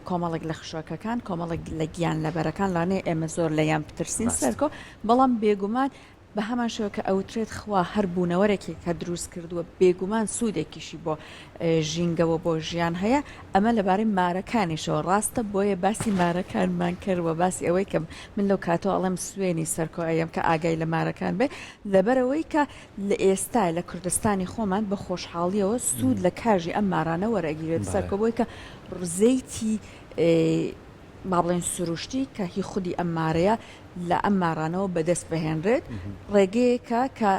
کۆمەڵێک لە خشۆکەکان، کۆمەڵێک لە گیانلەبەرەکان، لەوانەیە ئێمە زۆر لێیان بترسین ڕاستە. سەرکۆ، بەڵام بێگومان بە هەمان شێوە کە ئەوترێت خوا هەر بوونەوەرێکی کە دروست کردووە بێگومان سوودێکیشی بۆ ژینگە و بۆ ژیان هەیە، ئەمە لەبارەی مارەکانیشەوە ڕاستە، بۆیە باسی مارەکانمان کرد و باسی ئەوەی کە من لەو کاتەوە ئەڵێم سوێنی سەرکۆ ئەیەم کە ئاگای لە مارەکان بێ، لەبەرئەوەی کە لە ئێستا لە کوردستانی خۆمان بە خۆشحاڵیەوە سوود لە کاژی ئەم مارانە وەرئەگیرێت سەرکۆ بۆی کە زەیتی با بڵێین سروشتی کە هی خودی ئەم مارەیە لە ئەم مارانەوە بەدەست بهێنرێت ڕێگەیەکە کە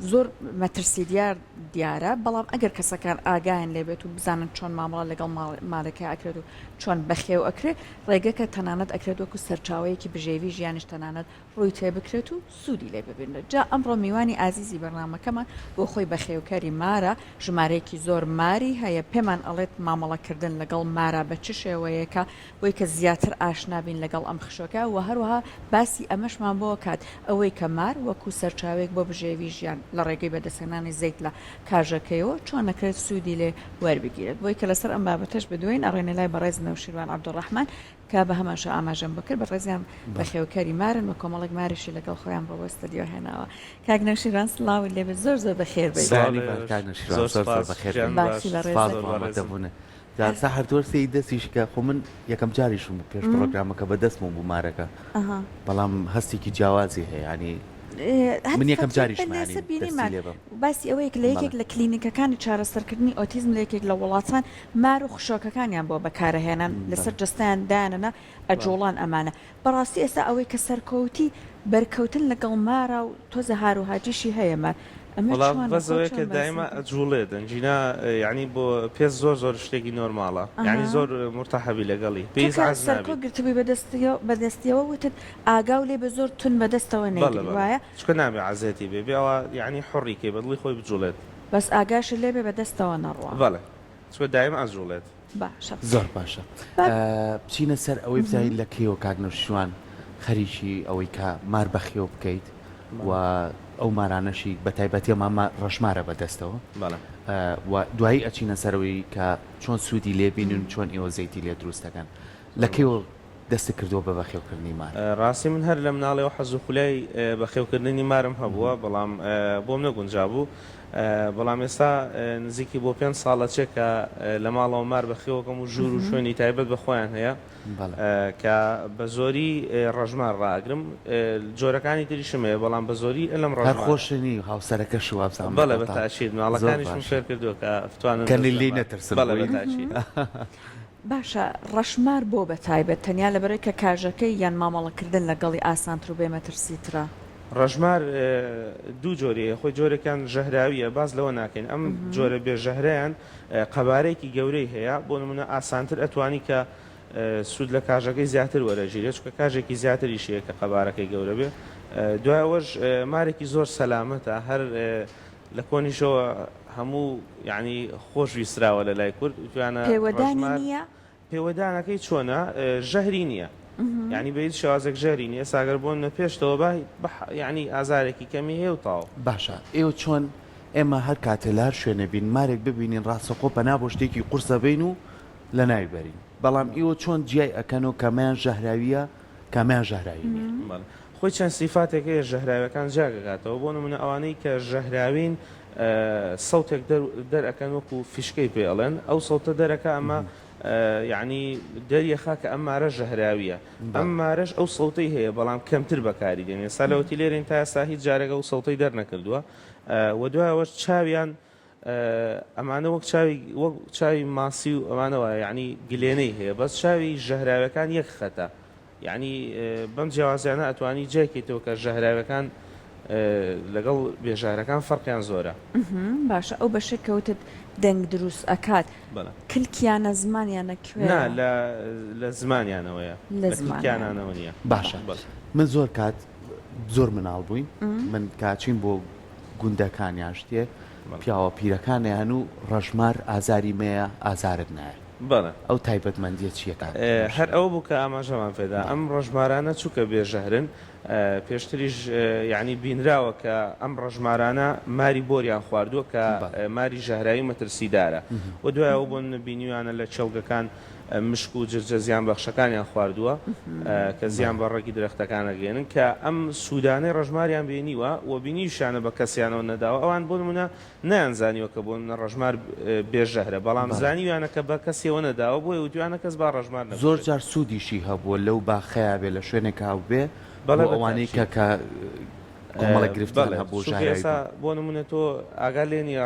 زۆر مەترسی دیار دیارە بەڵام ئەگەر کەسەکان ئاگایان لێبێت و بزانن چۆن مامەڵە لەگەڵ مارەکە ئەکرێت و چۆن بەخێو ئەکرێت ڕێگەکە تەنانەت ئەکرێت وەکو سەرچاوەیەکی بژێوی ژیانیش تەنانەت ڕووی تێبکرێت و سوودی لێ ببینرێت. جا ئەمڕۆ میوانی ئازیزی بەرنامەکەمان بۆ خۆی بەخێوکەری مارە، ژمارەیەکی زۆر ماری هەیە، پێمان ئەڵێت مامەڵەکردن لەگەڵ مارا بە چ شێوەیەکە بۆی کە زیاتر ئاشنا بین لەگەڵ ئەم خشۆکە و هەروەها باسی ئەمەشمان بۆ ئەکات ئەوەی کە مار وەکو سەرچاوەیەک بۆ بژێوی ژیان لە ڕێگەی بەدەستهێنانی زەیت لە کاژەکەیەوە چۆن ئەکرێت سوودی لێ وەربگیرێت بۆی کە لەسەر ئەم بابەتەش بدوێین ئەڕۆینە لای بەڕێز نەوشیروان عەبدولڕەحمان کە بە هەمان شێوە ئاماژەم بۆ کرد بەڕێزیان بەخێوکەری مارن و کۆمەڵێک ماریشی لەگەڵ خۆیان بۆ ستۆدیۆ هێناوە. کاک نەوشیروان سڵاوت لێ بێت زۆر زۆر بەخێر بێیت. بەیانی باش کاک نەوشیروان زۆر زۆر بەخێر بێیت. باشی بەڕێزت. سپاس بۆ ئامادەبوونت. جا سەحەر تۆ سەیری دەستیش کە خۆ من یەکەم جاریشم بوو پێش پڕۆگرامەکە بە دەستمەوە بوو مارەکە بەڵام هەستێکی جیاوازی هەیە یانی من یەکەم جاریشمە یانی دەستی لێ بەم. باسی ئەوەیە لە یەکێک لە کلینیکەکانی چارەسەرکردنی ئۆتیزم لە یەکێک لە وڵاتان مار و خشۆکەکانیان بۆ بەکارئەهێنان لەسەر جەستەیان دایانەنا ئەجوڵان ئەمانە بەڕاستی ئێستا ئەوەی کە سەرکەوتی بەرکەوتن لەگەڵ مارا و تۆزە هارو هاجیشی هەیە مار ئەمە وەڵا چۆنە بەس خۆ ئەوەیە چۆن کە باسی دایما ئەکەی؟ ئەجوڵێت ئەنجینا یانی بۆ پێست زۆر زۆر شتێکی نۆرماڵە یانی ئەها. زۆر مورتاحەبی لەگەڵی تۆ پێی کە ئیزعاج سەرکۆ نابی. گرتبووی بەدەستیەوە بەدەستیەوە وتت ئاگاو لێ بێ زۆر توند بەدەستەوە بەڵێ نەیگری بەڵێ وایە؟ چونکە نابێ عەزێتی بێ بێ ئەوە یانی حوڕی کەی بەدڵی خۆی بجوڵێت. بەس ئاگاشت لێ بێ بەدەستەوە نەڕوا. بەڵێ چونکە دایم ئەجوڵێت. باشە. زۆر باشە بچینە سەر ئەوەی بزانین لە کەیەوە کاک نەوشیروان خەریکی ئەوەی کە مار بەخێو بکەیت و ئەو مارانەشی بە تایبەتی ئەمە ڕەشمارە بەدەستەوە و دوایی ئەچینە سەرەوەی کە چۆن سوودی لێ بینن چۆن ئێوە زەیتی لێ دروست دەکەن لە کەیەوە دەستت کردووە بە بەخێوکردنی مار؟ ڕاستی من هەر لە مناڵیەوە حەز و خولیای بەخێوکردنی مارم هەبووە بەڵام بۆم نەگونجابوو بەڵام ئێستا نزیکی بۆ پێنج ساڵ ئەچێ کە لە ماڵەوە مار بەخێوەکەم و ژوور و شوێنی تایبەت بە خۆیان هەیە کە بە زۆری ڕەشمار ڕائەگرم جۆرەکانی تریشم هەیە بەڵام بە زۆری لەم هەر ڕەشمارە. خۆشت نی هاوسەرەکەشت وابزانم بەڵێ بە لەگەڵتا تاکید زۆر مناڵەکانیشم باشە فێر کردووە کە بتوانن کە دەست لە لێی مار نەترسن بەڵێ بە بۆی. تاکید. باشە ڕەشمار بۆ بەتایبەت؟ تەنیا لەبەرئەوەی کە کاژەکەی یان مامەڵەکردن لەگەڵی ئاسانتر و بێ مەترسیترە؟ ڕەشمار دوو جۆری هەیە خۆی جۆرێکیان ژەهراویە باس لەوە ناکەین ئەم جۆرە بێ ژەهرەیان قەبارەیەکی گەورەی هەیە بۆ نمونە ئاسانتر ئەتوانی کە سوود لە کاژەکەی زیاتر وەرەگیرێت چونکە کاژێکی زیاتریش هەیە کە قەبارەکەی گەورە بێ دوای ئەوەش مارێکی زۆر سەلامەتە هەر لە کۆنیشەوە هەموو یانی خۆش ویستراوە لە لای کورد وتویانە پێوەدانی ڕەشمار نییە؟ پێوەدانەکەی چۆنە ژەهری نییە یانی بە هیچ شێوازێک ژەهری نییە ئێستا گەر بۆ نمونە پێشتەوە با یانی ئازارێکی کەمی هەیە و تەواو. باشە ئێوە چۆن ئێمە هەر کاتێ لە هەر شوێنێ بین مارێک ببینین ڕاستەخۆ پەنا بۆ شتێکی قورس ئەبەین و لەناوی بەرین بەڵام ئیوە چۆن جیای ئەکەنەوە کامەیان ژەهراویە کامیان ژەهراوی نیە؟ بەڵێ خۆی چەند سیفاتێک هەیە ژەهراویەکان جیا دەکاتەوە بۆ نمونە ئەوانەی کە ژەهراوین سەوتێک دەر ئەکەن وەکو فیشکەی پێ ئەڵێن ئەو سەوتە دەرەکا ئەمە یعنی دەریەخا کە ئەم مارە ژەهراویە ئەم مارەش ئەو سەوتەی هەیە بەڵام کەمتر بەکاری دێن ئێستا لەوەتی لێرین تا ئێستا هیچ جارێک ئەو سەوتەی دەرنەکردووە و دوایەوەش چاویان ئەمانە وەک چاوی وەک چاوی ماسی و ئەمانە وایە یعنی گلێنەی هەیە بەس چاوی ژەهراوەکان یەک خەتە یعنی بەم جیاوازیانە ئەتوانی جیاکەیتەوە کە ژەهراوەکان لەگەڵ بێژەهرەکان فەرقیان زۆرە. باشە ئەو بەشەی کە وتت دەنگ دروست ئەکات بەڵێ. کلکیانە زمانیانە کوێیە؟ نا لە لە زمانیانەوەیە لە لە زمانیانەوە. کلکیانانەوە نییە. باشە بەڵێ. من زۆر کات زۆر مناڵ بووین من کاچین بۆ گوندەکان یان شتێ پیاوە پیرەکان ئەیان و ڕەشمار ئازاری مەیە ئازارت نایە بەڵێ. ئەو تایبەتمەندیە چیە کاک هەر نەوشیروان؟ ئەوە بوو کە ئاماژەمان پێدا ئەم ڕەشمارانە چونکە بێ ژەهرن پێشتریش یانی بینراوە کە ئەم ڕەشمارانە ماری بۆریان خواردووە کە بەڵێ. ماری ژەهراوی مەترسیدارە و دوای ئەوە بۆ نمونە بینیویانە لە کێڵگەکان. مشک و جرجە زیانبەخشەکانیان خواردووە کە زیان بە ڕەگی درەختەکان ئەگەیەنن کە ئەم سوودانەی ڕەشماریان بینیوە و بینیوشیانە بە کەسیانەوە نەداوە ئەوان بۆ نموونە نەیانزانیوە کە بۆ نموونە ڕەشمار بێ ژەهرە بەڵام زانیویانە کە بە کەسیەوە نەداوە بۆیە وتویانە کەس با ڕەشمار زۆر نەکوژێت. جار سوودیشی هەبووە لەو باخەیا بێ لە شوێنێکا بێ بۆ بەڵێ بە ئەوانەی کە تەئکید. کە کۆمەڵێک گرفتیان بەڵێ هەبوو چونکە ژەهراوی ئێستا بوون. بۆ نموونە تۆ ئاگا لێ نییە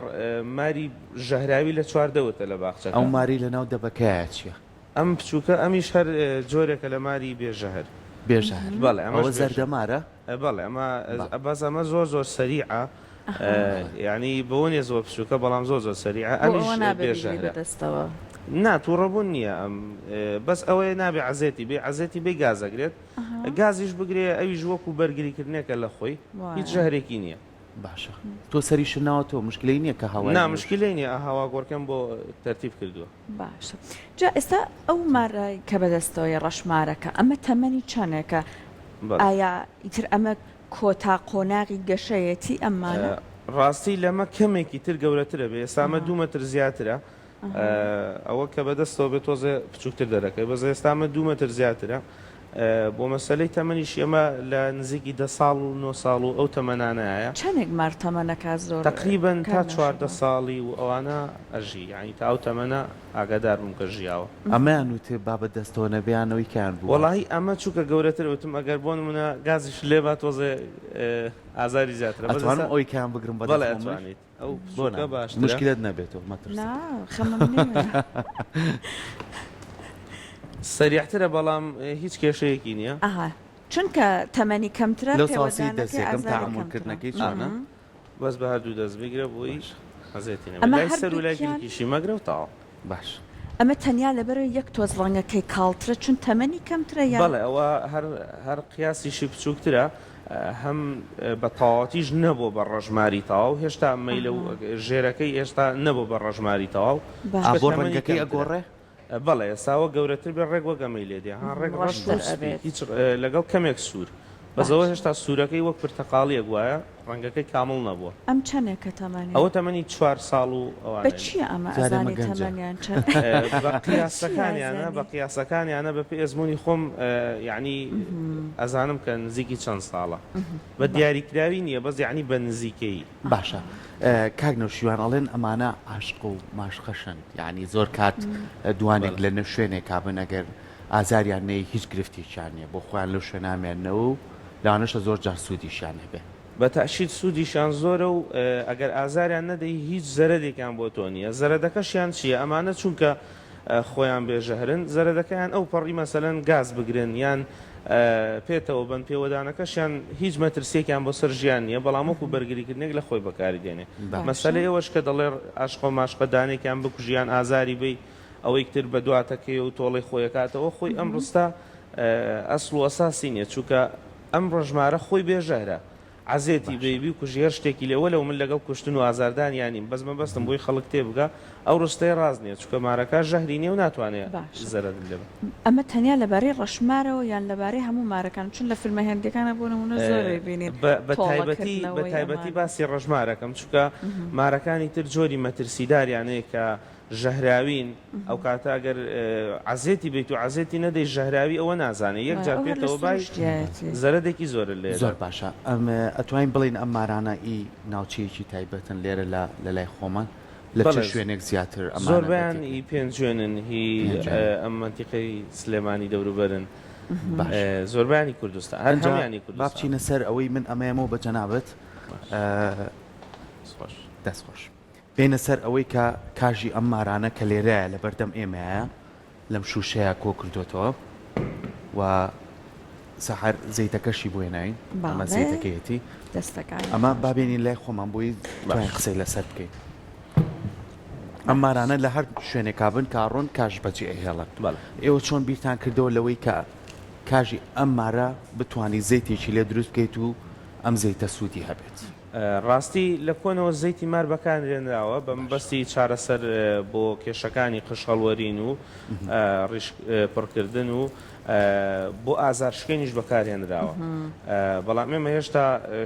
ماری ژەهراوی لە چواردەورتە لە ئەو باخچەکە. مارەی لەناو دەبەکەیە چییە؟ ئەم بچووکە ئەمیش هەر جۆرێکە لە ماری بێ ژەهر. بێ ژەهر. بەڵێ ئەمەش ئەوە بێ زەردە ژەهر. مارە؟ بەڵێ ئەمە بەڵێ. بەس ئەمە زۆر زۆر سەریعە بەڵێ. یانی بەوە نییە زۆر بچووکە بەڵام زۆر زۆر سەریعە بۆ ئەمیش ئەوە نابێ بێ بیگری ژەهرە. بەدەستەوە. نا توڕەبوون نییە ئەم بەس ئەوەیە نابێ عەزێتی بێ عەزێتی بێ گاز ئەگرێت گازیش بگرێ ئەویش وەکو بەرگری کردنێکە لە خۆی هیچ وایە. ژەهرێکی نییە. باشە تۆ سەریشت ناوە تۆ مشکلەی نییە کە هەوای نا نەوشت. مشکلەی نییە هەوا گۆڕکێم بۆ تەرتیب کردووە. باشە جا ئێستا ئەو مارەی کە بەدەستەوەیە ڕەشمارەکە ئەمە تەمەنی چەنێکە بەڵێ. ئایا ئیتر ئەمە کۆتا قۆناغی گەشەیەتی ئەم مارە؟ ڕاستی لەمە کەمێکی تر گەورەترە بێ ئێستا ئەمە دوو مەتر زیاترە ئەوە کە بەدەستەوە بێت تۆزێ بچووکتر دەرەکەوێت بەس ئێستا ئەمە دوو مەتر زیاترە بۆ مەسەلەی تەمەنیش ئێمە لە نزیکی دە ساڵ و نۆ ساڵ و ئەو تەمەنانەیە. چەنێک مار تەمەنەکە زۆر تەقریبەن تا کاک 14 نەوشیروان؟ ساڵی و ئەوانە ئەژی یانی تا ئەو تەمەنە ئاگادار بووم کە ژیاوە. ئەمەیان وتێ با بە دەستەوە نەبێ یان ئەوەی کەیان بوو وەڵاهی باشە. ئەمە چونکە گەورەترە وتم ئەگەر بۆ نموونە گازیش لێبا تۆزێ ئازاری زیاترە بەس ئەتوانم ئێستا ئەوەی کەیان بگرم بە بەڵێ دەستمەوە منیش؟ ئەتوانیت. ئەو بۆ بچوکە نا باشترە. مشکلەت نەبێتەوە مەترسە. نا خەمم نییە. سەریعترە بەڵام هیچ کێشەیەکی نییە. ئەها چونکە تەمەنی کەمترە لەو ساسی پێوەدانەکەی دەستێکم ئازاری تەعەمول کەمترە. کردنەکەی چۆنە؟ بەس بە هەردوو دەست بگرە بۆی باشە. ئەزێتی نەبێت ئەمە لای سەر و لای هەردووکیان کلکیشی مەگرە و تەواو. باش. ئەمە تەنیا لەبەرئەوەی یەک تۆز ڕەنگەکەی کاڵترە چون تەمەنی کەمترە یان؟ بەڵێ ئەوە هەر هەر قیاسیشی بچووکترە هەم بە تەواوەتیش نەبووە بە ڕەشماری تەواو هێشتا مەیلە و ژێرەکەی هێشتا نەبووە بە ڕەشماری تەواو ئا چونکە بۆ تەمەنی ڕەنگەکەی کەمترە. ئەگۆڕێ؟ بەڵێ ئێستا وەک گەورەتر بێ ڕێک وەک ئەمەی لێ دێ ها ڕێک ڕەش و ڕەشتر سپی ئەبێت. هیچ لەگەڵ کەمێک سوور بەس ئەوە باشە. هێشتا سوورەکەی وەک پرتەقاڵیەک وایە ڕەنگەکەی کامڵ نەبووە. ئەم چەنێکە تەمەنی؟ ئەوە تەمەنی چوار ساڵ و بە ئەوانەیە. چیە ئەمە جارێ ئەمە ئەزانی گەنجە. تەمەنیان چەنە؟ بە بە چیە قیاسەکانیانە بە ئەزانی؟ قیاسەکانیانە بە پێی ئەزموونی خۆم یەعنی ئەزانم کە نزیکی چەند ساڵە بە باشە. دیاریکراوی نییە بەس یەعنی بە نزیکەیی. باشە کاک نەوشیروان ئەڵێن ئەمانە عاشق و ماشقەشن یانی زۆر کات دوانێک بەڵێ. لە نێو شوێنێکا بن ئەگەر ئازاریان نەیە هیچ گرفتێکیان نییە بۆ خۆیان لەو شوێنە ئەمێننەوە و لەوانەشە زۆر جار سوودیشیان هەبێ. بە تەئکید سوودیشیان زۆرە و ئەگەر ئازاریان نەدەی هیچ زەرەرێکیان بۆ تۆ نییە زەرەدەکەشیان چییە ئەمانە چونکە خۆیان بێ ژەهرن زەرەدەکەیان ئەو پەڕی مەسەلەن گاز بگرن یان پێتەوە بن پێوەدانەکەشیان هیچ مەترسیەکیان بۆ سەر ژیان نییە بەڵام وەکو بەرگریکردنێک لە خۆی بەکاری دێنێ مەسەلەی ئەوەش کە دەڵێ ئاشقە و ماشقە دانێکیان بکوژی یان ئازاری بەی ئەوەی تر بە دواتەکەی و تۆڵەی خۆی ئەکاتەوە خۆی ئەم ڕستە ئەسڵ و ئەساسی نییە چونکە ئەم ڕەشمارە خۆی بێ ژەهرە عەزێتی باشە. بەیبی و کوژی هەر شتێکی لێ وەلەو من لەگەڵ کوشتن و ئازاردانیا نیم بەس مەبەستم بۆی خەڵک تێبگا ئەو ڕستەیە ڕاست نیە چونکە مارەکە ژەهری نیە و ناتوانێ باشە زەرەرت لێ بە. ئەمە تەنیا لەبارەی ڕەشمارەوە یان لەبارەی هەموو مارەکان چون لە فیلمە هێندیەکانا بۆ نموونە زۆر ئەیبینین بە بە تۆڵە تایبەتی بە کردنەوەی تایبەتی ئەمان. باسی ڕەشمارەکەم چونکە مارەکانی تر جۆری مەترسیداریان هەیە کە ژەهراوین ئەو کاتە ئەگەر عەزێتی بیت و عەزێتی نەدەی ژەهراوی ئەوە نازانێ یەک جار ئەو هەر لە پێتەوە بای سروشتیایەتی. زەرەدێکی زۆرت لێ زۆر دەدات. باشە ئەم ئەتوانین بڵێین ئەم مارانە ئی ناوچەیەکی تایبەتن لێرە لە لە لای خۆمان لە چ بەڵێ شوێنێک زیاتر ئەمانە زۆربەیان بەدی ئی ئەکرێن؟ پێنجوێنن هی پێنجوێنن. ئەم مەنتیقەی سلێمانی دەوروبەرن باشە زۆربەیانی کوردستان هەر ئەنجا هەموویانی با کوردستان. بچینە سەر ئەوەی من ئەمەیەمەوە بە جەنابت باش دەست خۆش. دەست خۆش. بێینە سەر ئەوەی کە کاژی ئەم مارانە کە لێرەیە لە بەردەم ئێمەیە لەم شووشەیە کۆ کردۆتەوە و سەحەر زەیتەکەشی بۆ هێناین ئەمە بەڵێ زەیتەکەیەتی دەستەکانی ئەمە خۆش با بێت. بێنین لای خۆمان بۆی باش. توانین قسەی لەسەر بکەین ئەم باش. مارانە لە هەر شوێنێکا بن کاڕۆن کاژ بەجێ ئەهێڵن بەڵێ. ئێوە چۆن بیرتان کردەوە لەوەی کە کاژی ئەم مارە بتوانی زەیتێکی لێ دروست بکەیت و ئەم زەیتە سوودی هەبێت؟ ڕاستی لە کۆنەوە زەیتی مار بەکارهێنراوە بە باشە. مەبەستی چارەسەر بۆ کێشەکانی قژ هەڵوەرین و ڕیش پڕکردن و بۆ ئازارشکێنیش بەکارهێنراوە بەڵام ئێمە هێشتا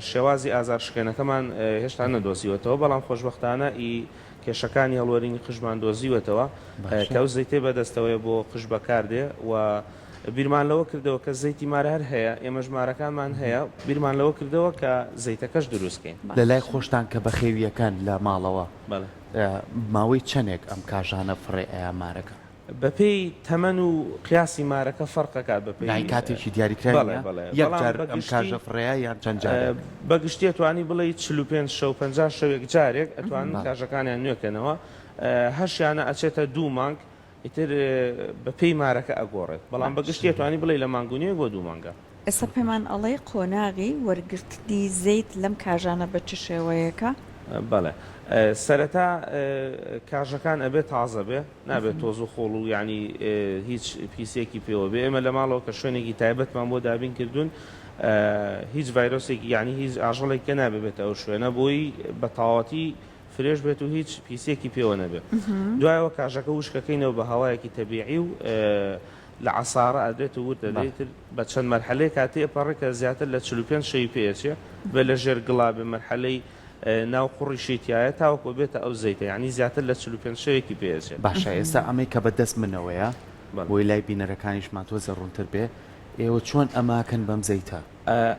شێوازی ئازارشکێنەکەمان هێشتا نەدۆزیوەتەوە بەڵام خۆشبەختانە ئی. کێشەکانی هەڵوەرینی قژمان دۆزیوەتەوە کە ئەو زەیتەی بەدەستەوەیە بۆ قژ بەکاردێ و بیرمان لەوە کردەوە کە زەیتی مار هەر هەیە، ئێمەش مارەکانمان هەیە، بیرمان لەوە کردەوە کە زەیتەکەش دروست کەین. لە لای خۆشتان کە بەخێویەکەن لە ماڵەوە ماوەی چەنێک ئەم کاژانە فڕێ ئەیا مارەکە؟ بەپێی تەمەن و قیاسی مارەکە فەرق ئەکات بەپێی. یانی کاتێکی دیاریکراوی بەڵێ نیە؟ بەڵێ یەک بەڵام جار بە ئەم گشتی کاژە فڕێیا یان چەند جارێک؟ بە گشتی ئەتوانی بڵێی 45 شەو 50 شەوێک جارێک ئەتوانن بەڵێ. کاژەکانیان نوێ کەنەوە هەشیانە ئەچێتە دوو مانگ ئیتر بە پێی مارەکە ئەگۆڕێت بەڵام بە گشتی ئەتوانی بڵێی لە مانگ و نیوێک بۆ دوو مانگە. ئێستا پێمان ئەڵێی قۆناغی وەرگرتنی زەیت لەم کاژانە بە چ شێوەیەکە؟ بەڵێ سەرەتا کاژەکان ئەبێ تازە بێ نابێت تۆز و خۆڵ و یانی هیچ پیسێکی پێوە بێ ئێمە لە ماڵەوە کە شوێنێکی تایبەتمان بۆ دابین کردوون هیچ ڤایرۆسێکی یانی هیچ ئاژەڵێک کە نابێ بێتە ئەو شوێنە بۆی بە تەواوەتی fresh بێت و هیچ پیسێکی پێوە نەبێ دوایەوە کاژەکە وشکەکەینەوە بە هەوایەکی تەبیعی و لە عەسارە ئەدرێت و ورد ئەدرێت تر بە چەند مەرحەلەیەک کاتێ ئەپەڕێ کە زیاتر لە 45 شەوی پێ ئەچێ بێ لە ژێر گڵا بێ مەرحەلەی ناو قوڕیشی تیایە تاوەکو بێتە ئەو زەیتە یانی زیاتر لە 45 شەوێکی پێ ئەچێت. باشە ئێستا ئەمەی کە بە دەست منەوەیە بۆی لای بینەرەکانیشمان تۆزێ ڕوونتر بێ ئێوە چۆن ئەمە ئەکەن بەم زەیتە؟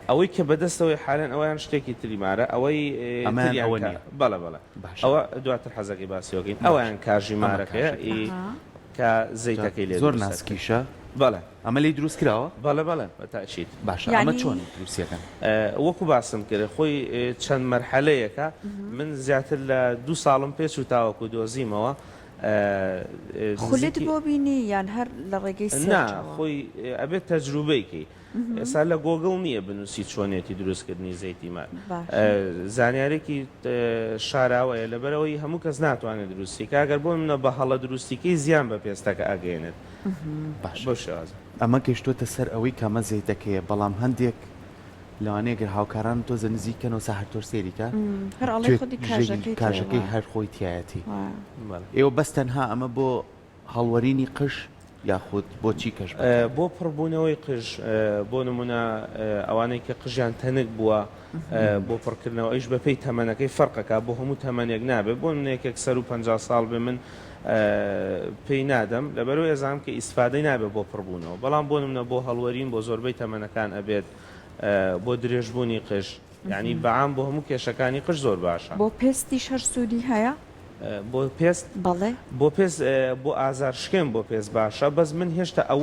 ئەوەی کە بەدەستەوەی حالەن ئەوەیان شتێکی تری مارە ئەوەی ئەمەیان تریان ئەوە کە نییە بەڵێ بەڵێ باشە ئەوە دواتر حەزەکەی باسیەوەکەین باشە ئەویان کاژی ئەمە مارەکەیە کاژەکەیە ئی کە زەیتەکەی لێ زۆر دروست ئەکرێ ناسکیشە بەڵێ ئەمە لێی دروست کراوە؟ بەڵێ بەڵێ بە تەئکید. باشە ئەمە یانی چۆن دروستیەکەن؟ وەکو باسم کرد خۆی چەند مەرحەلەیەکە من زیاتر لە دوو ساڵم پێ چوو تاوەکو دۆزیمەوە خولت نزیکی بۆ بینی یان هەر لە ڕێگەی نا search ەوە؟ خۆی ئەبێت تەجروبەی کەی ئێستا لە گۆگڵ نییە بنووسی چۆنیەتی دروستکردنی زەیتی مار باشە. زانیارێکی شاراوەیە لەبەرئەوەی هەموو کەس ناتوانێت دروستی کا گەر بۆ نمونە بە هەڵە دروستی کەی زیان بە پێستەکە ئەگەیەنێت باشە بەو شێوازە. ئەمە گەشتۆتە سەر ئەوەی کە ئەمە زەیتەکەیە بەڵام هەندێک لەوانەیە گەر هاوکارانم تۆزە نزیک کەنەوە سا هەر تۆش سەیری کە هەر ئەڵێی توێ خودی ژەی کاژەکەی تیایە کاژەکەی وایە. هەر خۆی تیایەتی. وایە. بەڵێ. ئێوە بەس تەنها ئەمە بۆ هەڵوەرینی قژ یاخود بۆ چی کەش بەکار؟ بۆ پڕبوونەوەی قژ، بۆ نموونە ئەوانەی کە قژیان تەنک بووە بۆ پڕکردنەوە ئەویش بەپێی تەمەنەکەی فەرق ئەکا بۆ هەموو تەمەنێک نابێت بۆ نموونە یەکێک سەروو 50 ساڵ بێ من پێی نادەم لەبەرئەوەی ئەزانم کە ئیسفادەی نابێت بۆ پڕبوونەوە بەڵام بۆ نموونە بۆ هەڵوەرین بۆ زۆربەی تەمەنەکان ئەبێت بۆ درێژبوونی قژ یانی بەعام بۆ هەموو کێشەکانی قژ زۆر باشە. بۆ پێستیش هەر سوودی هەیە؟ بۆ پێست؟ بەڵێ. بۆ پێست بۆ ئازار شکێن بۆ پێست باشە بەس من هێشتا ئەو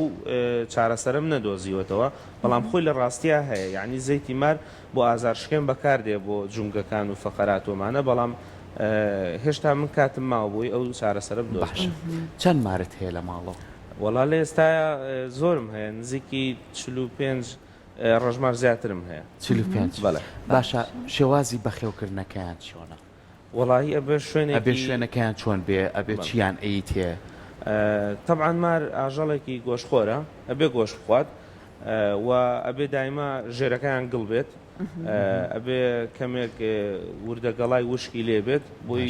چارەسەرەم نەدۆزیوەتەوە بەڵام خۆی لە ڕاستیا هەیە یانی زەیتی مار بۆ ئازار شکێن بەکاردێ بۆ جومگەکان و فەقەرات و ئەمانە بەڵام هێشتا من کاتم ماوە بۆی ئەو چارەسەرە بدۆزمەوە. باشە چەند مارت هەیە لە ماڵەوە؟ وەڵا لە ئێستایا زۆرم هەیە نزیکی 45 ڕەشمار زیاترم هەیە. 45 بەڵێ. باشە شێوازی بەخێوکردنەکەیان چۆنە؟ وەڵاهی ئەبێ شوێنێکی. ئەبێ شوێنەکەیان چۆن بێ؟ ئەبێ چیان ئەیتێ؟ تەبعەن مار ئاژەڵێکی گۆشتخۆرە ئەبێ گۆشت بخوات و ئەبێ دایمە ژێرەکەیان گڵ بێت ئەبێ کەمێک وردە گەڵای وشکی لێ بێت بۆی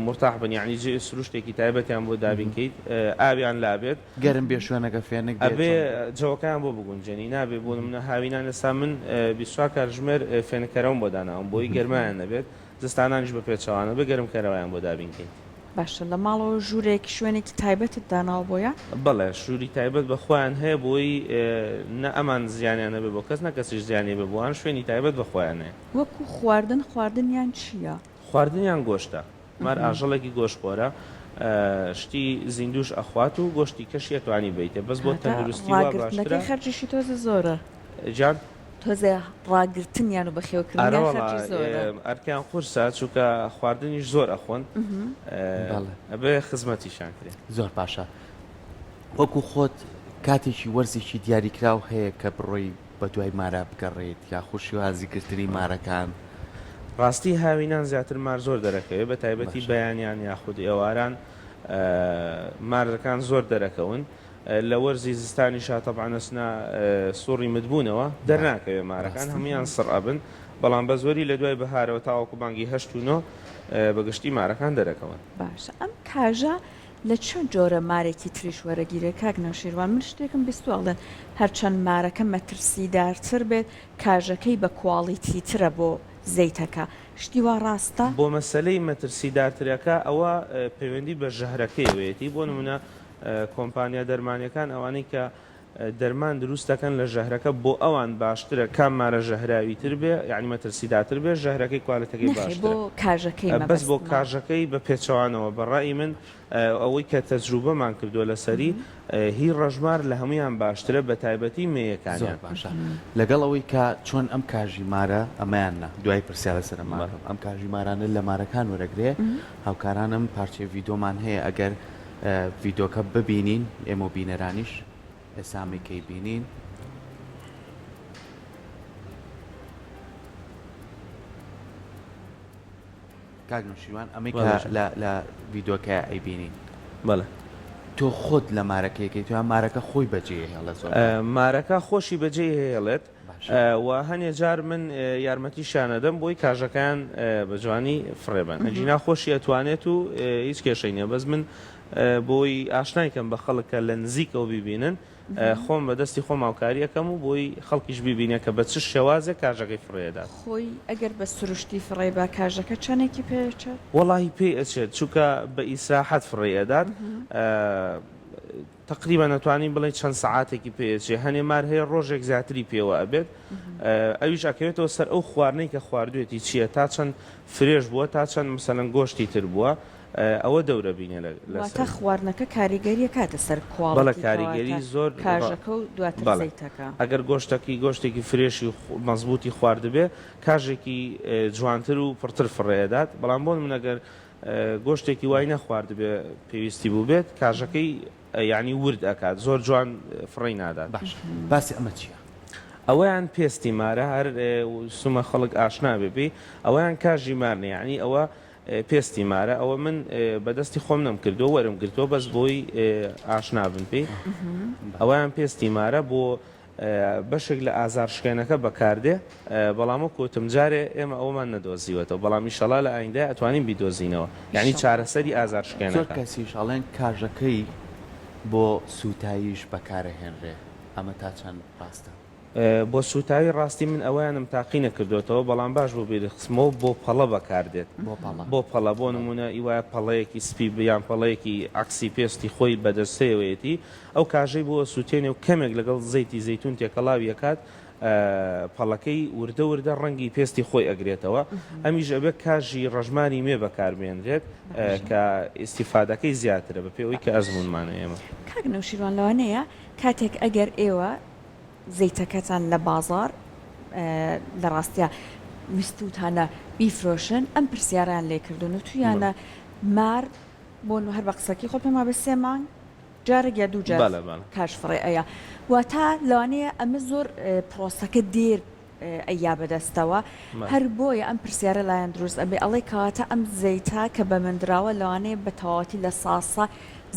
مورتاح بن یانی سروشتێکی تایبەتیان بۆ دابین کەیت ئاویان لابێت. گەرم بێ شوێنەکە فێنک بێ ئەبێ جەوەکەیان بۆ بگونجێنی نابێ بۆ نمونە هاوینان ئێستا من 24 کاتژمێر فێنککەرەوەم بۆ داناوم بۆی گەرمایان نەبێت زستانانیش بە پێچەوانە بێ گەرمکەرەوەیان بۆ دابین کەین. باشە لە ماڵەوە ژوورێک شوێنێکی تایبەتت داناوە بۆیان؟ بەڵێ ژووری تایبەت بە خۆیان هەیە بۆی نە ئەمان زیانیان هەبێ بۆ کەس نە کەسیش زیانی هەبێ بۆوان شوێنی تایبەت بە خۆیان هەیە. وەکو خواردن خواردنیان چییە؟ خواردنیان گۆشتە. مار ئاژەڵێکی گۆشتخۆرە شتی زیندووش ئەخوات و گۆشتی کەشی ئەتوانی بەیتێ بەس بۆ کاکە تەندروستی وا باشترە. ڕاگرتنەکەی خەرجیشی تۆزێ زۆرە. گیان؟ تۆزێ ڕاگرتنیان و بەخێوکردنیان ئەرەوەڵا خەرجی زۆرە. ئەرکیان قورسە چونکە خواردنیش زۆر ئەخۆن بەڵێ. ئەبێ خزمەتیشیان کرێ. زۆر باشە وەکو خۆت کاتێکی وەرزێکی دیاریکراو هەیە کە بڕۆی بەدوای مارا بگەڕێیت یاخود شێوازی گرتنی مارەکان؟ ڕاستی هاوینان زیاتر مار زۆر دەرەکەوێ بە تایبەتی باشە. بەیانیان یاخود ئێواران مارەکان زۆر دەرەکەون لە وەرزی زستانیشا تەبعەن ئەچنە سوڕی متبوونەوە دەرناکەوێ مارەکان ڕاستە. هەموویان سڕ ئەبن بەڵام بە زۆری لە دوای بەهارەوە تاوەکو مانگی هەشت و نۆ بە گشتی مارەکان دەرەکەون. باشە ئەم کاژە لە چەند جۆرە مارێکی تریش وەرەگیرێ کاک نەوشیروان من شتێکم بیستوە ئەڵێن هەرچەند مارەکە مەترسیدارتر بێت کاژەکەی بە quality ترە بۆ. زەیتەکە. شتی وا ڕاستە؟ بۆ مەسەلەی مەترسیدارترەکە ئەوە پەیوەندی بە ژەهرەکەیەوەیەتی بۆ نمونە کۆمپانیا دەرمانیەکان ئەوانەی کە دەرمان دروست دەکەن لە ژەهرەکە بۆ ئەوان باشترە کام مارە ژەهراوی تر بێ یانی مەترسیداتر بێ ژەهرەکەی کوالێتەکەی نەخێر بۆ باشترە کاژەکەی بەس بۆ مەبەستمە. کاژەکەی بە پێچەوانەوە بە ڕەئی من ئەوەی کە تەجروبەمان کردووە لەسەری هی ڕەشمار لە هەموویان باشترە بە تایبەتی زۆر مێیەکانیان. باشە لەگەڵ ئەوەی کە چۆن ئەم کاژی مارە ئەمەیان نا دوای پرسیار لەسەر ئەمە بەڵێ. ئەکەم ئەم کاژی مارانە لە مارەکان وەرەگرێ هاوکارانم پارچەی ڤیدۆمان هەیە ئەگەر ڤیدۆکە ببینین ئێمە و بینەرانیش ئێستا ئەمەی کەی بینین. کاک نەوشیروان ئەمەی کە لە لە ڤیدۆکە ئەیبینین بەڵێ. تۆ خۆت لە مارەکە یەکەی تۆ یان مارەکە خۆی بەجێ هێڵێت زۆر جار؟ مارەکە خۆشی بەجێی هێڵێت و هەنێ جار من یارمەتیشیان ئەدەم بۆی کاژەکەیان بە جوانی فڕێ بەن ئەگینا خۆشی ئەتوانێت و هیچ کێشەی نیە بەس من بۆی ئاشنای کەم بە خەڵک کە لە نزیکەوە بیبینن خۆم بە دەستی خۆم هاوکاری ئەکەم و بۆی خەڵکیش بیبینێ کە بە چ شێوازێک کاژەکەی فڕێ ئەدات. خۆی ئەگەر بە سروشتی فڕێ با کاژەکە چەنێکی پێ ئەچێت؟ وەڵاهی پێی ئەچێت چونکە بە ئیسراحەت فڕێی ئەدات تەقریبەن ئەتوانین بڵێین چەند سەعاتێکی پێ ئەچێ هەنێ مار هەیە ڕۆژێک زیاتری پێوە ئەبێت ئەویش ئەکەوێتەوە سەر ئەو خواردنەی کە خواردوێتی چییە تا چەند fresh بووە تا چەند مەسەلەن گۆشتی تر بووە ئەوە دەورە بینێ واتە لەسەری. خواردنەکە کاریگەری ئەکاتە سەر بەڵێ quality کاریگەری کەواتە زۆر کاژەکە و دواتر بەڵێ زەیتەکە. ئەگەر گۆشتەکی گۆشتێکی fresh ی و مەزبووتی خواردبێ کاژێکی جوانتر و پڕتر فڕێ ئەدات بەڵام بۆ نمونە گەر گۆشتێکی وای نەخواردبێ پێویستی بووبێت کاژەکەی یانی ورد ئەکات زۆر جوان فڕێی نادات. باشە باسی ئەمە چیە؟ ئەوەیان پێستی مارە هەر سومە خەڵک ئاشنا بێ پێی ئەوەیان کاژی مار نیە یانی ئەوە پێستی مارە ئەوە من بە دەستی خۆم نەم کردووە وەرم گرتووە بەس بۆی ئاشنا بن پێی ئەوەیان پێستی مارە بۆ بەشێک لە ئازار شکێنەکە بەکاردێ بەڵام وەک وتم جارێ ئێمە ئەوەمان نەدۆزیوەتەوە بەڵام ئیشەڵا لە ئایندە ئەتوانین بیدۆزینەوە یانی چارەسەری ئازار زۆر شکێنەکە. کەسیش ئەڵێن کاژەکەی بۆ سووتاییش بەکارەهێنرێ ئەمە تا چەند ڕاستە؟ بۆ سووتاوی ڕاستی من ئەوەیانم تاقی نەکردۆتەوە بەڵام باش بوو بیرت خستمەوە بۆ پەڵە بەکاردێت بۆ پەڵە بۆ پەڵە بۆ نموونە ئی وایە پەڵەیەکی سپی یان پەڵەیەکی عەکسی پێستی خۆی بەدەستەیەوەیەتی ئەو کاژەی بۆ ئەسوتێنێ و کەمێک لەگەڵ زەیتی زەیتون تێکەڵاوی ئەکات پەڵەکەی وردە وردە ڕەنگی پێستی خۆی ئەگرێتەوە ئەمیش ئەبێ کاژی ڕەشماری مێ بەکاربێنرێت کە ئیستیفادەکەی زیاترە بەپێی ئەوەی کە ئەزموونمانە ئێمە. کاک نەوشیروان لەوانەیە کاتێک ئەگەر ئێوە زەیتەکەتان لە بازاڕ لە ڕاستیا ویستوتانە بیفرۆشن ئەم پرسیارەیان لێ کردوون وتویانە مار بۆ هەر بە قسەکەی خۆت پێم وابێ سێ مانگ جارێک یا دوو جار بەڵێ بەڵێ. کاش فڕێ ئەیا واتا لەوانەیە ئەمە زۆر پرۆسەکە دێر ئەیا بەدەستەوە هەر بۆیە ئەم پرسیارە لایان دروست ئەبێ ئەڵێ کەواتە ئەم زەیتە کە بە من دراوە لەوانەیە بە تەواوەتی لە ساسە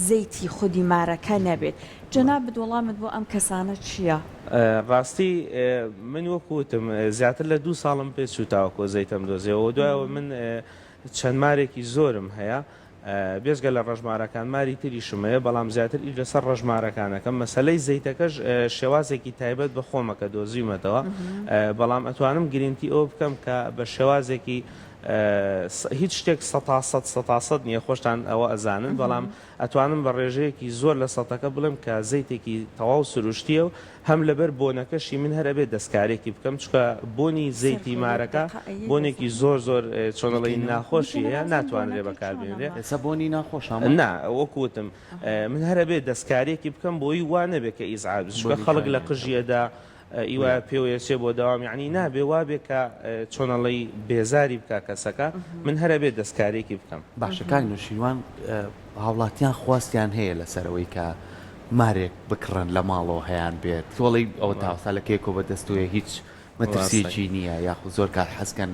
زەیتی خودی مارەکە نەبێت جەنابت وەڵامت بۆ ئەم کەسانە چییە؟ ڕاستی من وەکو وتم زیاتر لە دوو ساڵم پێ چوو تاوەکو زەیتەم دۆزیەوە دوایەوە من چەند مارێکی زۆرم هەیە بێجگە لە ڕەشمارەکان ماری تریشم هەیە بەڵام زیاتر ئیش لەسەر ڕەشمارەکان ئەکەم مەسەلەی زەیتەکەش شێوازێکی تایبەت بە خۆمە کە دۆزیومەتەوە بەڵام ئەتوانم گرنتی ئەوە بکەم کە بە شێوازێکی هیچ شتێک سەتا سەد سەتا سەد نییە خۆشتان ئەوە ئەزانن بەڵام ئەتوانم بە ڕێژەیەکی زۆر لە سەتەکە بڵێم کە زەیتێکی تەواو سروشتییە و هەم لەبەر بۆنەکەشی من هەر ئەبێ دەستکارێکی بکەم چونکە بۆنی زەیتی مارەکە بۆنێکی زۆر زۆر چۆن ئەڵێی ناخۆشی هەیە ناتوانرێ بەکار بێنرێ. ئێستا بۆنی ناخۆشە؟ نا وەکو وتم من هەر ئەبێ دەستکاریەکی بکەم بۆی وا نەبێ کە ئیزعاج بێ چونکە خەڵک لە قژی ئەدا ئی وایە پێوەی ئەچێ بۆ دەوام یەعنی نابێ وابێ کە چۆن ئەڵێی بێزاری بکا کەسەکە من هەر ئەبێ دەستکاریەکی بکەم. باشە کاک نەوشیروان هاوڵاتیان خواستیان هەیە لەسەر ئەوەی کە مارێک بکڕن لە ماڵەوە هەیان بێت تۆڵەی ئەوە تاوسا لە کێکۆ بەدەستۆیە هیچ مەترسیەکی نییە یاخود زۆر کات حەزکەن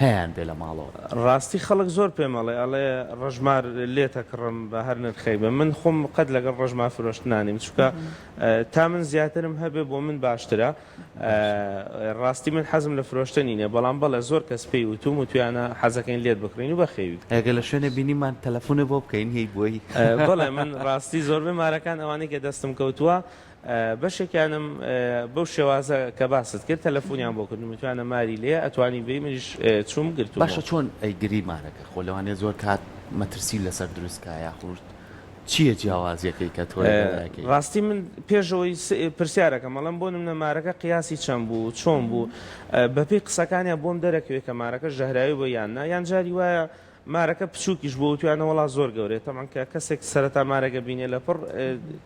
هەیان بێ لە ماڵەوە. ڕاستی خەڵک زۆر پێم ئەڵێ ئەڵێ ڕەشمار لێت ئەکڕم بە هەر نرخێک بێ من خۆم قەت لەگەڵ ڕەشمار فرۆشتنا نیم چونکە تا من زیاترم هەبێ بۆ من باشترە ڕاستی من حەزم لە فرۆشتنی نیە بەڵام بەڵێ زۆر کەس پێی وتوم وتویانە حەزەکەین لێت بکڕین و بەخێوی بکەین. ئەگەر لە شوێنێ بینیمان تەلەفونێ بۆ بکەین هی بۆی. بەڵێ من ڕاستی زۆربەی مارەکان ئەوانەی کە دەستم کەوتووە. بەشێکیانم بەو شێوازە کە باست کرد تەلەفۆنیان بۆ کردم وتویانە ماری لێیە ئەتوانی بێی منیش چووم گرتوومەوە. باشە چۆن ئەیگری مارەکە خۆ لەوانەیە زۆر کات مەترسی لەسەر دروست کا یاخود چییە جیاوازیەکەی کە تۆ لەگەڵیاکەی؟ ڕاستی من پێشەوەی پرسیارەکەم ئەڵێم بۆ نمونە مارەکە قیاسی چەند بوو چۆن بوو بەپێی قسەکانیان بۆم دەرەکەوێت کە مارەکە ژەهراوی بووە یان نا یان جاری وایە مارەکە بچووکیش بووە وتویانە وەڵا زۆر گەورەیە تەبعەن کە کەسێک سەرەتا مارەکە بینێ لەپڕ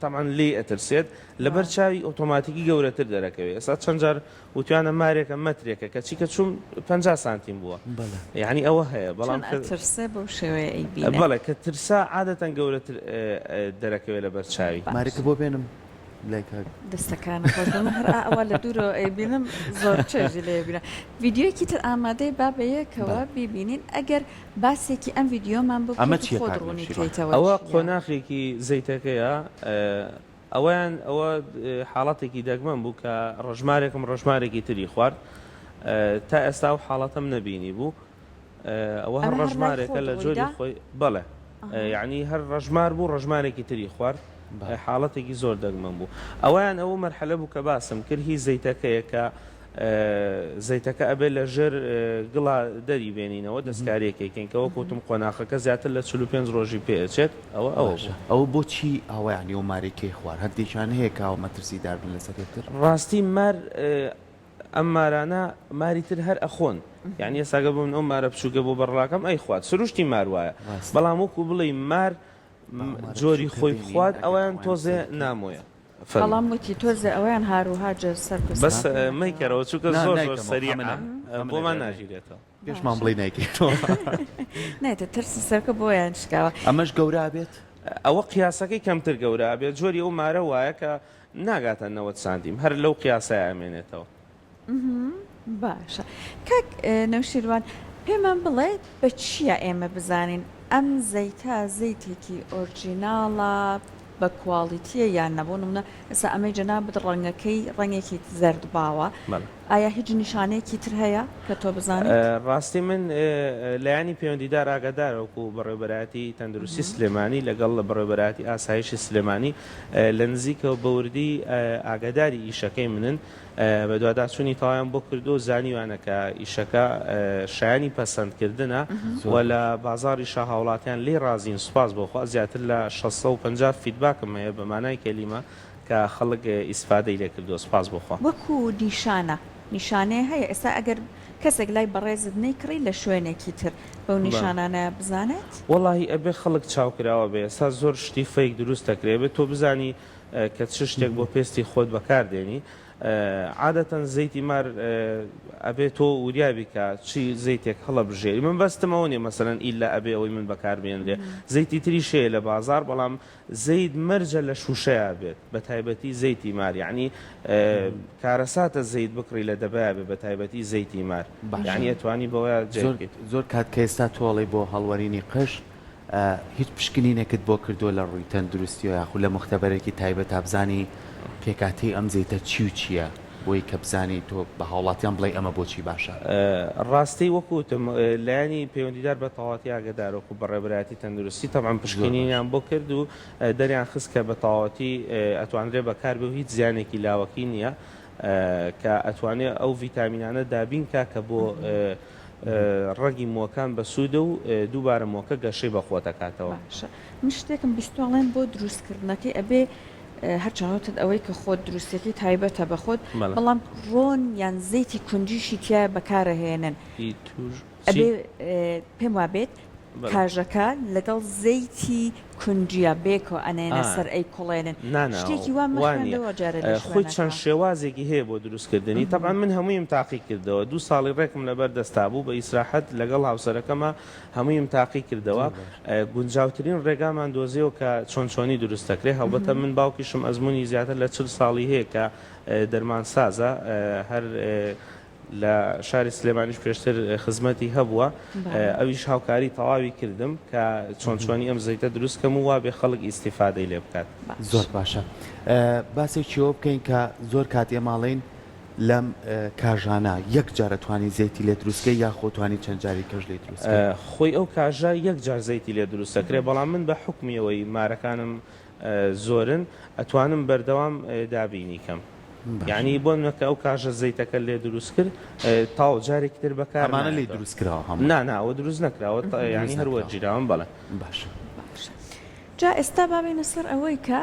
تەبعەن لێی ئەترسێت لەبەر چاوی ئۆتۆماتیکی گەورەتر دەرەکەوێ ئێستا چەند جار وتویانە مارێکە مەترێکە کەچی کە چووم 50 سانتیم بووە یعنی ئەوە هەیە بەڵام چۆن ئەترسێ بەو شێوەیە ئەیبینێ بەڵێ کە ترسا عادەتەن گەورەتر دەرەکەوێ لەبەر چاوی. مارەکە بۆ بێنم لای کاک. دەستەکانت خۆش بێت من هەر ئاوا لە دوورەوە ئەیبینم زۆر چێژی لێ ئەبینم ڤیدیۆیەکی تر ئامادەیە با بەیەکەوە بیبینین ئەگەر باسێکی ئەم ڤیدیۆمان بۆ ئەمە بکەیت و چیە خۆت کاک ڕوونی نەوشیروان؟ کەیتەوە ئەوە چییە؟ قۆناخێکی زەیتەکەیە ئەوەیان ئەوە حاڵەتێکی دەگمەن بوو کە ڕەشمارێکم ڕەشمارێکی تری خوارد تا ئێستا ئەو حاڵەتەم نەبینی بوو ئەوە هەر ئەمە هەر لای ڕەشمارێکە خۆت لە جۆری ڕوویدا؟ خۆی بەڵێ ئەها. یعنی هەر ڕەشمار بوو ڕەشمارێکی تری خوارد بەڵێ. حاڵەتێکی زۆر دەگمەن بوو ئەوەیان ئەو مەرحەلە بوو کە باسم کرد هی زەیتەکەیە کە زەیتەکە ئەبێ لە ژێر گڵا دەری بێنینەوە دەستکاریەکەی کەین کە وەک وتم قۆناخەکە زیاتر لە 45 ڕۆژی پێ ئەچێت ئەوە ئەوە باشە بوو. ئەوە بۆچی ئاوا یانی ئەو مارەی کەی خوارد هەندێکیان هەیە کە ئاوا مەترسیدار بن لەسەر یەکتر؟ ڕاستی مار ئەم مارانە ماری تر هەر ئەخۆن یانی ئێستا گەر بۆ من ئەو مارە بچووکە بۆ بەڕڵاکەم ئەیخوات سروشتی مار وایە ڕاستە. بەڵام وەکو بڵێی مار با ئەو مارە جۆری بچووکە خۆی بێنین بخوات ئەگەر ئەوەیان ئەویان تۆزێ سەیرکەین. نامۆیە. فەرموو. بەڵام وتی تۆزێ ئەویان هاروهاجە سەرکوت بەس سەرکوت مەیکەرەوە چونکە نا زۆر زۆر نایکەمەوە سەریعە خەمە خەمە بۆمان نەبێ. ناگیرێتەوە. پێشمان باشە. بڵێی نایکەیتەوە. نایتە ترسی سەرکە بۆیان شکاوە. ئەمەش گەورە ئەبێت؟ ئەوە قیاسەکەی کەمتر گەورە ئەبێت جۆری ئەو مارە وایە کە ناگاتە 90 سانتیم هەر لەو قیاسەیا ئەمێنێتەوە. باشە کاک نەوشیروان پێمان بڵێ بە چییە ئێمە بزانین ئەم زەیتە زەیتێکی original ە بە quality یە یان نە بۆ نمونە ئێستا ئەمەی جەنابت ڕەنگەکەی ڕەنگێکی زەرد باوە ئایا هیچ نیشانەیەکی تر هەیە کە تۆ بزانیت؟ ڕاستی من لایەنی پەیوەندیدار ئاگادارە وەکو بەڕێوەبەرایەتی تەندروستی سلێمانی لەگەڵ بەڕێوەبەرایەتی ئاسایشی سلێمانی لە نزیکەوە بەوردی ئاگاداری ئیشەکەی منن بەدواداچوونی تەواویان بۆ کردووە و زانیویانە کە ئیشەکە شایانی پەسەندکردنە و لە بازاڕیشا هاوڵاتیان لێی ڕازین، سوپاس بۆ خوا زیاتر لە 650 feedback م هەیە بە مانای کەلیمە کە خەڵک ئیسفادەی لێ کردووە، سوپاس بۆ خوا. وەکو نیشانە، نیشانەیە هەیە ئێستا ئەگەر کەسێک لای بەڕێزت نەیکڕی لە شوێنێکی تر بەو نیشانانە بزانێت؟ وەڵاهی ئەبێ خەڵک چاوکراوە بێ، ئێستا زۆر شتی fake دروست دەکرێ، ئەبێ تۆ بزانی کە چ شتێک بۆ پێستی خۆت بەکار دێنی عادەتەن زەیتی مار ئەبێ تۆ وریابی کە چی زەیتێک هەڵەبژێری من بەستم ئەوە نیە مەسەلەن ئیلا ئەبێ ئەوەی من بەکار بێنرێ زەیتی تریش هەیە لە بازاڕ بەڵام زەیت مەرجە لە شوشەیا بێت بە تایبەتی زەیتی مار یعنی کارەساتە زەیت بکڕی لە دەبایا بێ بە تایبەتی زەیتی مار باشە یعنی ئەتوانی بەوەیا جێ زۆر بکەیت. زۆر کات کە ئێستا تۆ ئەڵێی بۆ هەڵوەرینی قژ هیچ پشکنینێکت بۆ کردووە لە ڕووی تەندروستیەوە یاخود لە موختەبەرێکی تایبەتا بزانی پێکهاتەی ئەم زەیتە چی و چییە بۆی کە بزانی تۆ بە هاوڵاتیان بڵێی ئەمە بۆچی باشە؟ ڕاستی وەکو وتم لایەنی پەیوەندیدار بە تەواوەتی ئاگەدارە وەکو بەڕێوەبەرایەتی تەندروستی تەبعەن زۆر باشە. پشکنینیان بۆ کرد و دەریان خست کە بە تەواوەتی ئەتوانرێ بەکاربێ و هیچ زیانێکی لاوەکی نییە کە ئەتوانێ ئەو ڤیتامینانە دابین کا کە بۆ ڕەگی مووەکان بەسوودە و دووبارە مووەکە گەشەی بە قوت ئەکاتەوە. باشە من شتێکم بیستوە ئەڵێن بۆ دروست کردنەکەی ئەبێ هەرچەند وتت ئەوەی کە خۆت دروستەکەی تایبەتە بە خۆت بەڵێ. بەڵام ڕۆن یان زەیتی کونجیشی تیایە بەکارەهێنن هی توژ چی؟ ئەبێ پێم وابێت بەڵێ. کاژەکە لەگەڵ زەیتی کونجیە بێکەوە ئەنێنە ئا سەر ئەیکوڵێنن نا نا شتێکی وا وا نییە مەخوێندەوە جارێ لە خۆی چەند شوێنەکە. شێوازێکی هەیە بۆ دروست کردنی تەبعەن من هەموویم تاقی کردەوە دوو ساڵی ڕێکم لەبەر دەستا بوو بە ئیسراحەت لەگەڵ هاوسەرەکەما هەموویم تاقی کردەوە زۆر باش. گونجاوترین ڕێگامان دۆزیەوە کە چۆن چۆنی دروست دەکرێ هەڵبەتە من باوکیشم ئەزموونی زیاتر لە 40 ساڵی هەیە کە دەرمانسازە هەر لە شاری سلێمانیش پێشتر خزمەتی هەبووە، ئەویش هاوکاری تەواوی کردم کە چۆن چۆنی ئەم زەیتە دروست کەم و وابێ خەڵک ئیستیفادەی لێ بکات. زۆر باشە باسێکی ئەوە بکەین کە زۆر کات ئێمە ئەڵێین لەم کاژانە یەک جار ئەتوانی زەیتی لێ دروست کەی یاخۆ توانی چەند جاری کەش لێی دروست کەی؟ خۆی ئەو کاژە یەک جار زەیتی لێ دروست دەکرێ، بەڵام من بە حوکمی ئەوەی مارەکانم. زۆرن ئەتوانم بەردەوام دابینی کەم یانی بۆ نمونە کە ئەو کاژە زەیتەکە لێ دروست کرد تاو جارێکی تر بەکار ئەمانە لێ دروست کراوە هەموو نا نا ئەوە دروست نەکراوە یانی هەر وەرگیراون بەڵێ. باشە. باشە جا ئێستا با بێینە سەر ئەوەی کە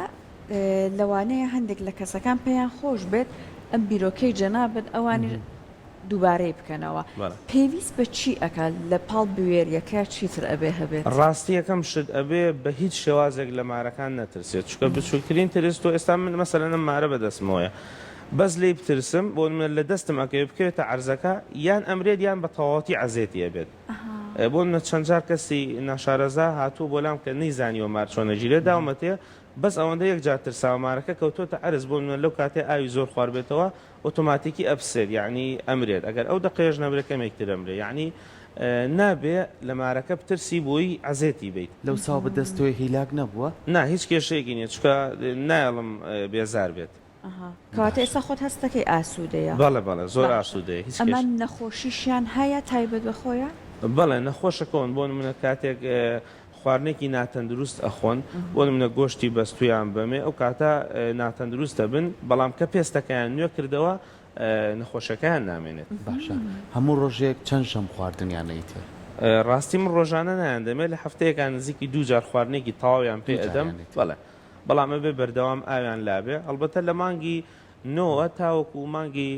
لەوانەیە هەندێک لە کەسەکان پێیان خۆش بێت ئەم بیرۆکەی جەنابت ئەوانیش دووبارەی بکەنەوە پێویست بە چی ئەکات لە پاڵ بوێریەکە چیتر ئەبێ هەبێت؟ ڕاستی یەکەم شت ئەبێ بە هیچ شێوازێک لە مارەکان نەترسێت چونکە بچوکترین ترس تۆ ئێستا من مەسەلەن ئەم مارە بەدەستمەوەیە بەس لێی بترسم بۆ نمونە لە دەستم ئەکەوێ بکەوێتە عەرزەکە یان ئەمرێت یان بە تەواوەتی عەزێتی ئەبێت بۆ نمونە چەند جار کەسی ناشارەزا هاتووە بۆ لام کە نەیزانیوە مار چۆن ئەگیرێت داومەتێ بەس ئەوەندە یەکجار ترساوە مارەکە کەوتۆتە عەرز بۆ نمونە لەو کاتەی ئاوی زۆر خواربێتەوە ئۆتۆماتیکی ئەپسێت یەعنی ئەمرێت ئەگەر ئەو دەقەیەش نەمرێت کەمێک تر ئەمرێ یەعنی نابێ لە مارەکە بترسی بۆی عەزێتی بەیت. لەو ساوە بە دەست تۆی هیلاک نەبووە؟ نا هیچ کێشەیەکی نیە چونکە نایەڵم بێزار بێت. ئەها کەواتە ئێستا خۆت هەست دەکەی ئاسوودەیە؟ بەڵێ بەڵێ زۆر باشە ئاسوودەیە هیچ ئەمە کێشە. نەخۆشیشیان هەیە تایبەت بە خۆیان؟ بەڵێ نەخۆشەکەون بۆ نمونە کاتێک خواردنێکی ناتەندروست ئەخۆن بۆ نمونە گۆشتی بەستویان بەمێ ئەو کاتە ناتەندروست دەبن بەڵام کە پێستەکەیان نوێ کردەوە نەخۆشەکەیان نامێنێت. باشە هەموو ڕۆژێک چەند ژەم خواردنیان ئەیتێ؟ ڕاستی من ڕۆژانە نایاندەمێ لە هەفتەیەکا نزیکی دوو جار خواردنێکی تەواویان پێ ئەدەم بەڵێ بەڵام ئەبێ بەردەوام ئاویان لابێ ئەڵبەتە لە مانگی نۆوە تاوەکو مانگی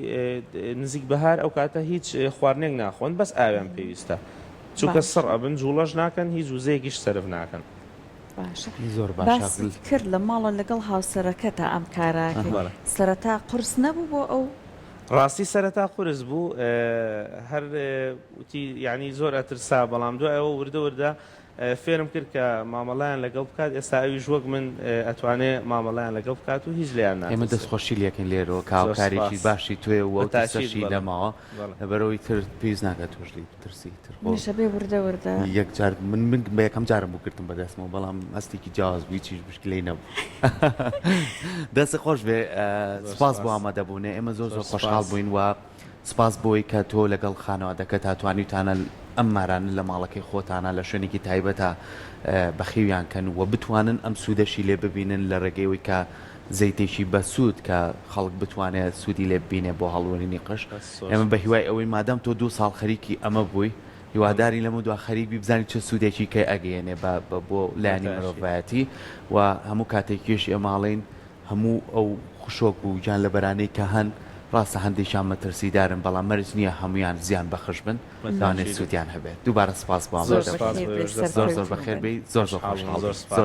نزیک بەهار ئەو کاتە هیچ خواردنێک ناخۆن بەس ئاویان پێویستە چونکە سڕ ئەبن جوڵەش ناکەن هیچ وزەیەکیش سەرف ناکەن. باشە زۆر باشە باست کرد لە ماڵە لەگەڵ هاوسەرەکەتا ئەم کارە ئەکەی سەرەتا قورس نەبوو بۆ ئەو؟ ڕاستی سەرەتا قورس بوو هەر وتی یانی زۆر ئەترسا بەڵام دوای ئەوە وردە وردە فێرم کرد کە مامەڵەیان لەگەڵ بکات، ئێستا ئەویش وەک من ئەتوانێ مامەڵەیان لەگەڵ بکات و هیچ لێیان ئێمە ناترسێت. دەستخۆشی لێکەین لێرەوە کە زۆر هاوکارێکی سپاس. باشی تۆیە و ئەو بە تاکید ترسەشی بەڵێ نەماوە بەڵێ. لەبەرئەوەی تر پێویست ناکات تۆش لێی بترسی تر خۆ منیش ئەبێ وردە وردە. یەک جار من من بە یەکەم جارم بوو گرتم بە دەستمەوە بەڵام هەستێکی جیاواز بوو هیچیش مشکلەی نەبوو دەستت خۆش بێ زۆر سپاس بۆ سپاس. ئامادەبوونێ ئێمە زۆر زۆر زۆر خۆشحاڵ سپاس. بووین و سپاس بۆی کە تۆ لەگەڵ خانەوادەکەتا توانیوتانە ئەم مارانە لە ماڵەکەی خۆتانا لە شوێنێکی تایبەتا بەخێویان کەن و بتوانن ئەم سوودەشی لێ ببینن لە ڕێگەی ئەوەی کە زەیتێکی بەسوود کە خەڵک بتوانێ سوودی لێ ببینێ بۆ هەڵوەرینی قژ ئێمە بە هیوای ئەوەین مادام تۆ دوو ساڵ خەریکی ئەمە بووی هیوادارین لەمە دوا خەریک بی بزانین چ سوودێکی کەی ئەگەیەنێ بە بۆ لایەنی مرۆڤایەتی و هەموو کاتێکیش ئێمە ئەڵێین هەموو ئەو خشۆک و گیانلەبەرانەی کە هەن، ڕاستە هەندێکیان مەترسیدارن، بەڵام مەرج نییە هەموویان زیان بەخش بن، لەوانەیە سوودیان هەبێت. دووبارە سپاس بۆ زۆر ئامادەبوونت. سپاس بۆ ئێوەش زۆر دەستتان زۆر خۆش بەخێر بێت. بێی، زۆر زۆر خۆشحاڵ بووم خۆشحاڵ زۆر بووین. سپاس. زۆر.